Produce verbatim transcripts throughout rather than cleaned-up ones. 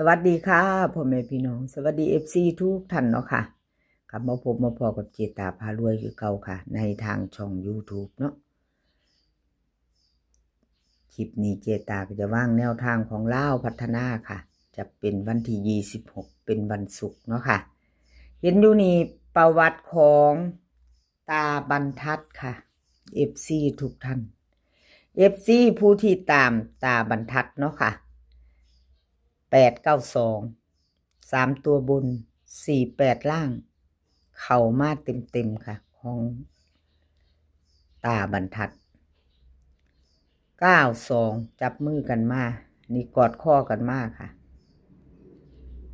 สวัสดีค่ะพ่อแม่พี่น้อง สวัสดีเอฟซีทุกท่านเนาะค่ะ กลับมาพบมาพ้อกับเจตาพารวยคือเก่าค่ะ ในทางช่องยูทูบเนาะ คลิปนี้เจตาก็จะวางแนวทางของลาวพัฒนาค่ะ จะเป็นวันที่ยี่สิบหก เป็นวันศุกร์เนาะค่ะ เห็นอยู่นี่ประวัติของตาบรรทัดค่ะ เอฟซีทุกท่าน เอฟซีผู้ที่ตามตาบรรทัดเนาะค่ะ แปดเก้าสอง สามตัวบน สี่แปดล่าง เข้ามาเต็มๆค่ะ ของตาบรรทัด เก้าสอง จับมือกันมา นี่กอดคอกันมาค่ะ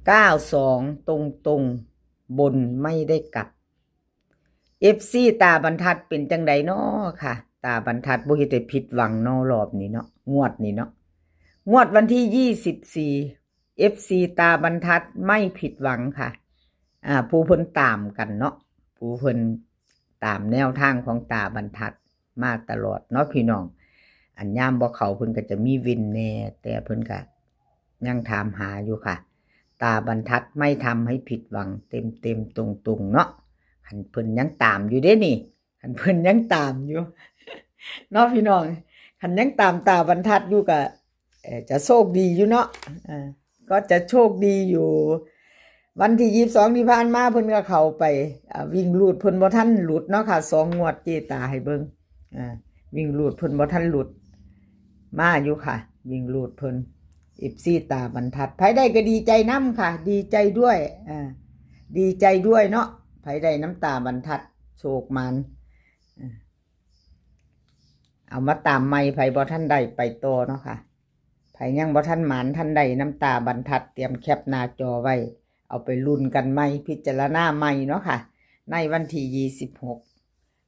เก้าสอง ตรงๆ บนไม่ได้กลับ เอฟซีตาบรรทัดเป็นจังใดน้อค่ะ ตาบรรทัดบ่เฮ็ดให้ผิดหวังเนาะรอบนี้เนาะ งวดนี้เนาะ งวดวันที่ยี่สิบสี่ เอฟซีตาบรรทัดไม่ผิดหวังค่ะ อ่า ผู้เพิ่นตามกันเนาะ ผู้เพิ่นตามแนวทางของตาบรรทัดมาตลอดเนาะพี่น้อง อันยามบ่เข้าเพิ่นก็จะมีวินแหน่ แต่เพิ่นก็ยังถามหาอยู่ค่ะ ตาบรรทัดไม่ทำให้ผิดหวัง เต็มๆ ตรงๆ เนาะ คันเพิ่นยังตามอยู่เด้นี่ คันเพิ่นยังตามอยู่ เนาะพี่น้อง คันยังตามตาบรรทัดอยู่ก็ เอ่อ จะโชคดีอยู่เนาะ อ่า ก็จะโชคดีอยู่ วันที่ยี่สิบสองที่ผ่านมาเพิ่นก็เข้าไป อ่า วิ่งรูดเพิ่นบ่ทันหลุดเนาะค่ะ สองงวดเจตาให้เบิ่ง อ่า วิ่งรูดเพิ่นบ่ทันหลุด มาอยู่ค่ะ วิ่งรูดเพิ่น เอฟซีตาบรรทัด ไผได้ก็ดีใจนำค่ะ ดีใจด้วย อ่า ดีใจด้วยเนาะ ไผได้นำตาบรรทัด โชคหมาน อ่า เอามาตามใหม่ ไผบ่ทันได้ไปต่อเนาะค่ะ ไผยังบ่ทันหมานทันได้นำตาบรรรทัด เตรียมแคปหน้าจอไว้ เอาไปลุ้นกันใหม่ พิจารณาใหม่เนาะค่ะ ในวันที่ยี่สิบหก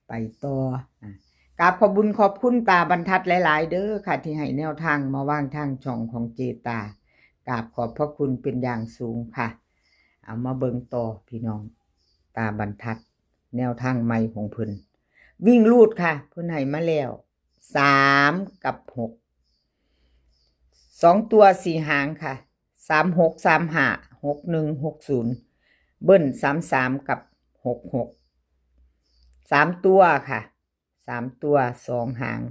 ไปต่อ อ่ะ กราบขอบบุญขอบคุณตาบรรทัดหลายๆ เด้อค่ะ ที่ให้แนวทางมาวางทางช่องของเจตา กราบขอบพระคุณเป็นอย่างสูงค่ะ เอามาเบิ่งต่อพี่น้อง ตาบรรทัด แนวทางใหม่ของเพิ่น วิ่งรูดค่ะ เพิ่นให้มาแล้ว สาม กับ หก สองตัวสี่หางค่ะ สามหก สามห้า หกหนึ่ง หกศูนย์ เบิ้ล สามสาม กับ หกหก สามตัวค่ะ สามตัวสองหาง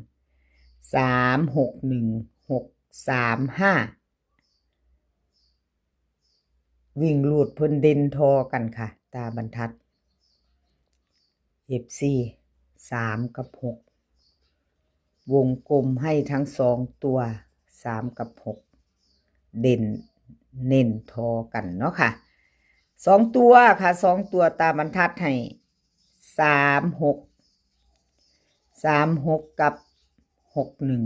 สามหกหนึ่ง หกสามห้า วิ่งรูดเพิ่นเด่นทอกันค่ะ ตาบรรทัด เอฟซี สาม กับ หก วงกลมให้ทั้งสองตัว สาม กับ หก เด่นเน้นทอกันเนาะค่ะ สองตัวค่ะ สองตัวตาบรรทัดให้ สามหก สามหก กับ หกหนึ่ง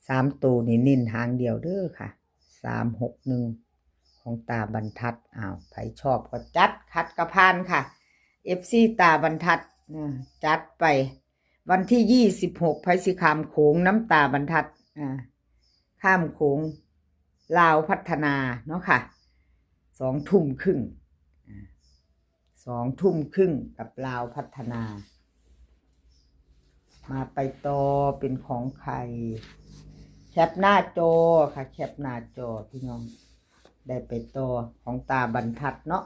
สามตัวนี่เน้นหางเดียวเด้อค่ะ สามหกหนึ่ง ของตาบรรทัด อ้าว ไผชอบก็จัด ขัดก็ผ่านค่ะ เอฟซีตาบรรทัด อ่า จัดไป วันที่ยี่สิบหก ไผสิข้ามโขงนำตาบรรทัด อ่า ข้ามโขง ลาวพัฒนาเนาะค่ะ สองทุ่มครึ่ง อ่า สองทุ่มครึ่งกับลาวพัฒนา มาไปต่อเป็นของใคร แคปหน้าจอค่ะ แคปหน้าจอพี่น้อง ได้ไปต่อของตาบรรทัดเนาะ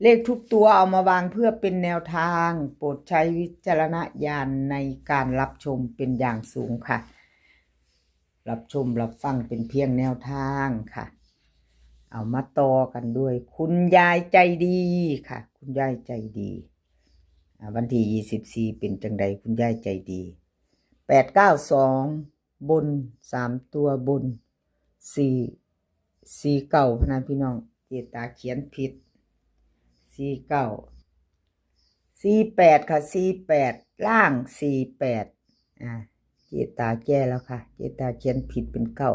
เลขทุกตัวเอามาวางเพื่อเป็นแนวทาง โปรดใช้วิจารณญาณในการรับชมเป็นอย่างสูงค่ะ รับชมรับฟังเป็นเพียงแนวทางค่ะ เอามาต่อกันด้วย คุณยายใจดีค่ะ คุณยายใจดี อ่า วันที่ยี่สิบสี่ เป็นจังใดคุณยายใจดี แปดเก้าสอง บน สามตัวบน สี่ สี่เก้า พะนะพี่น้อง เจตาเขียนผิด สี่เก้า สี่แปด ค่ะ สี่แปด ล่าง สี่แปด อ่า เจตาแก้แล้วค่ะ เจตาเขียนผิดเป็น เก้า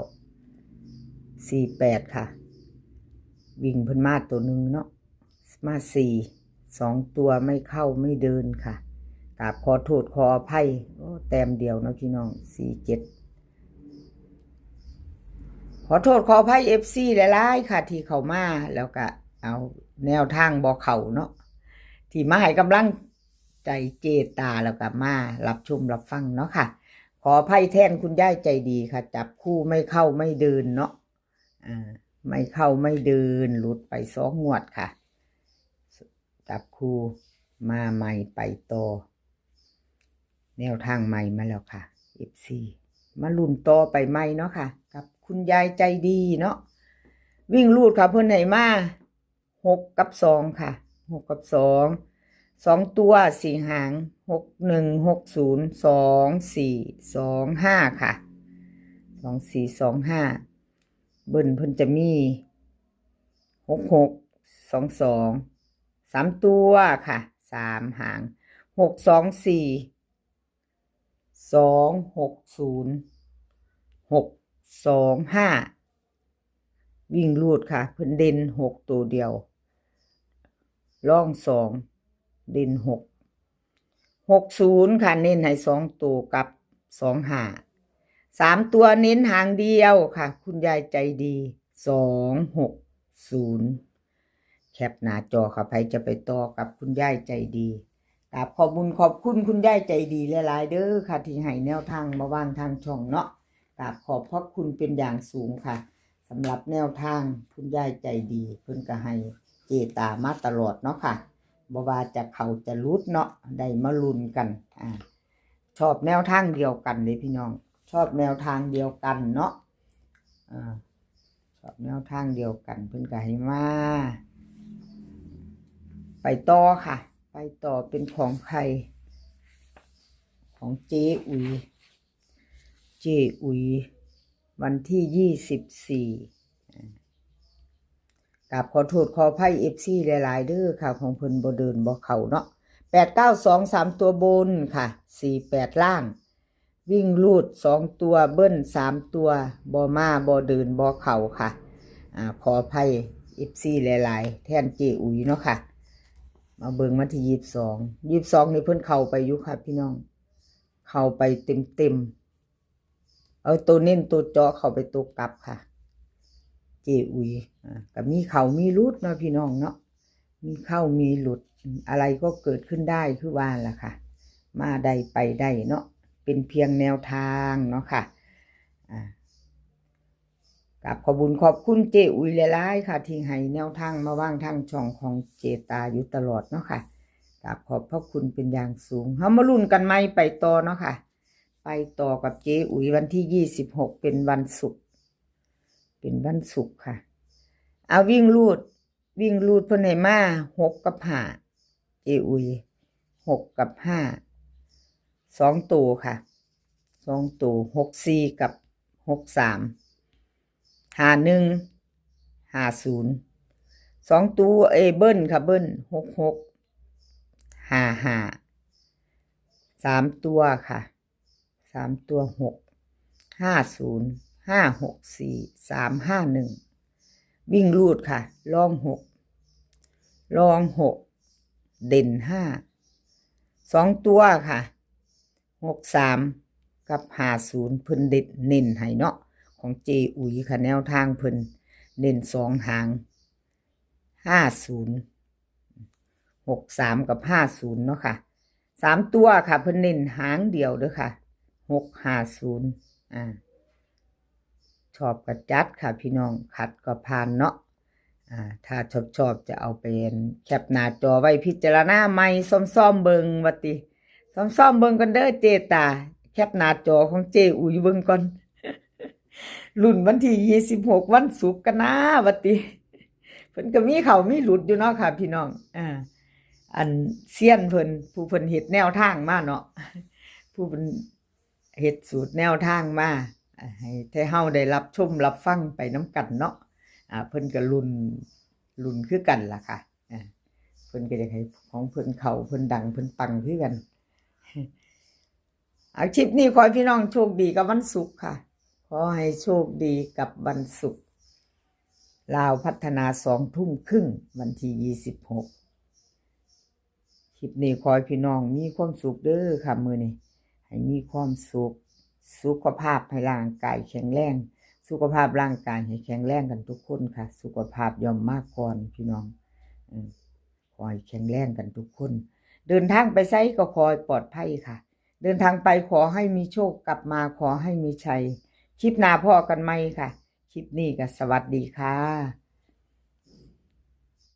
สี่แปด ค่ะ วิ่งเพิ่นมาตัวหนึ่งเนาะ มา สี่ สองตัวไม่เข้าไม่เดินค่ะ กราบขอโทษขออภัย โอ้ แต้มเดียวเนาะพี่น้อง สี่เจ็ด ขอโทษขออภัย เอฟซี หลายๆ ค่ะ ที่เข้ามา แล้วก็เอาแนวทางบ่เข้าเนาะ ที่มาให้กำลังใจเจตา แล้วก็มารับชมรับฟังเนาะค่ะ ข ออภัยแทนคุณยายใจดีค่ะ จับคู่ไม่เข้าไม่เดินเนาะ อ่า ไม่เข้าไม่เดิน หลุดไปสองงวดค่ะ จับคู่มาใหม่ไปต่อ แนวทางใหม่มาแล้วค่ะ เอฟซี มาลุ้นต่อไปใหม่เนาะค่ะ กับคุณยายใจดีเนาะ วิ่งรูดค่ะ เพิ่นให้มาหกกับสองค่ะ หกกับสอง สองตัวสี่หาง หกหนึ่ง หกศูนย์ สองสี่ สองห้าค่ะ สองสี่ สองห้า เบิ้ลเพิ่นจะมี หกหก สองสอง สามตัวค่ะ สามหาง หกสองสี่ สองหกศูนย์ หกสองห้า วิ่งรูดค่ะ เพิ่นเด่นหกตัวเดียว ร่องสอง เด่นหก หกศูนย์ค่ะ เน้นให้สองตัวกับสองห้า สามตัวเน้นหางเดียวค่ะ คุณยายใจดี สองหกศูนย์ แคปหน้าจอค่ะ ใครจะไปต่อกับคุณยายใจดี กราบขอบบุญขอบคุณคุณยายใจดีหลายๆเด้อค่ะ ที่ให้แนวทางมาว่างทางช่องเนาะ กราบขอบพระคุณเป็นอย่างสูงค่ะ สำหรับแนวทางคุณยายใจดี เพิ่นก็ให้เจตามาตลอดเนาะค่ะ บ่ว่าจะเข้าจะหลุดเนาะ ได้มาลุ้นกัน อ่า ชอบแนวทางเดียวกันเลยพี่น้อง ชอบแนวทางเดียวกันเนาะ อ่า ชอบแนวทางเดียวกัน เพิ่นก็ให้มา ไปต่อค่ะ ไปต่อเป็นของใคร ของเจอุ๋ย เจอุ๋ย วันที่ยี่สิบสี่ กราบขอโทษขออภัย เอฟซี หลายๆเด้อค่ะ ของเพิ่นบ่เดินบ่เข้าเนาะ แปดเก้าสอง สามตัวบนค่ะ สี่แปดล่าง วิ่งรูดสองตัว เบิ้ลสามตัว บ่มาบ่เดินบ่เข้าค่ะ อ่า ขออภัย เอฟซี หลายๆ แทนเจอุ๋ยเนาะค่ะ มาเบิ่งวันที่ยี่สิบสอง ยี่สิบสองนี่เพิ่นเข้าไปอยู่ค่ะพี่น้อง เข้าไปเต็มๆ เอาตัวเน้นตัวเจาะเข้าไปตัวกลับค่ะ เจอุ๋ย อ่า ก็มีเข้ามีหลุดเนาะพี่น้องเนาะ มีเข้ามีหลุด อะไรก็เกิดขึ้นได้คือว่าล่ะค่ะ มาได้ไปได้เนาะ เป็นเพียงแนวทางเนาะค่ะ อ่า กราบขอบบุญขอบคุณเจอุ๋ยหลายๆค่ะ ที่ให้แนวทางมาว่างทางช่องของเจตาอยู่ตลอดเนาะค่ะ กราบขอบพระคุณเป็นอย่างสูง เฮามาลุ้นกันใหม่ไปต่อเนาะค่ะ ไปต่อกับเจอุ๋ยวันที่ยี่สิบหก เป็นวันศุกร์ เป็นวันศุกร์ค่ะ เอาวิ่งรูด วิ่งรูดเพิ่นให้มาหกกับห้า เจอุ๋ย หกกับห้า สองตัวค่ะ สองตัว หกสี่ กับ หกสาม ห้าหนึ่ง ห้าศูนย์ สองตัว เอ เบิ้ลค่ะ เบิ้ล หกหก ห้าห้า สามตัวค่ะ สามตัว หกห้าศูนย์ ห้าหกสี่ สามห้าหนึ่ง วิ่งรูดค่ะ ร่องหก ร่องหก เด่นห้า สองตัวค่ะ หกสาม กับห้าศูนย์ เพิ่นเด่นเน้นให้เนาะ ของเจอุ๋ยค่ะ แนวทางเพิ่นเน้นสองหาง ห้าศูนย์ หกสาม กับ ห้าศูนย์ เนาะค่ะ สามตัวค่ะ เพิ่นเน้นหางเดียวเด้อค่ะ หกห้าศูนย์ อ่า ชอบก็จัดค่ะพี่น้อง ขัดก็ผ่านเนาะ อ่า ถ้าชอบๆ จะเอาไปแคปหน้าจอไว้พิจารณาใหม่ ซ่อมๆเบิ่งว่าติ ซ่อมๆเบิ่งกันเด้อเจตา แคปหน้าจอของเจอุ๋ยเบิ่งก่อน ลุ้นวันที่ยี่สิบหก วันศุกร์กันนะว่าติ เพิ่นก็มีเข้ามีหลุดอยู่เนาะค่ะพี่น้อง อ่า อันเซียนเพิ่น ผู้เพิ่นเฮ็ดแนวทางมาเนาะ ผู้เพิ่นเฮ็ดสูตรแนวทางมา อ่า ให้ไทเฮาได้รับชมรับฟังไปนำกันเนาะ อ่า เพิ่นก็ลุ้น ลุ้นคือกันล่ะค่ะ อ่า เพิ่นก็อยากให้ของเพิ่นเข้า เพิ่นดัง เพิ่นปังคือกัน เอา คลิปนี้ขอให้พี่น้องโชคดีกับวันศุกร์ค่ะ ขอให้โชคดีกับวันศุกร์ ลาวพัฒนา สองทุ่มครึ่ง วันที่ยี่สิบหก คลิปนี้ขอให้พี่น้องมีความสุขเด้อค่ะ มื้อนี้ ให้มีความสุข สุขภาพให้ร่างกายแข็งแรง สุขภาพร่างกายให้แข็งแรงกันทุกคนค่ะ สุขภาพย่อมมาก่อนพี่น้อง เออ ขอให้แข็งแรงกันทุกคน เดินทางไปไสก็ขอให้ปลอดภัยค่ะ เดินทางไปขอให้มีโชค กลับมาขอให้มีชัย คลิปหน้าพ้อกันใหม่ค่ะ คลิปนี้ก็สวัสดีค่ะ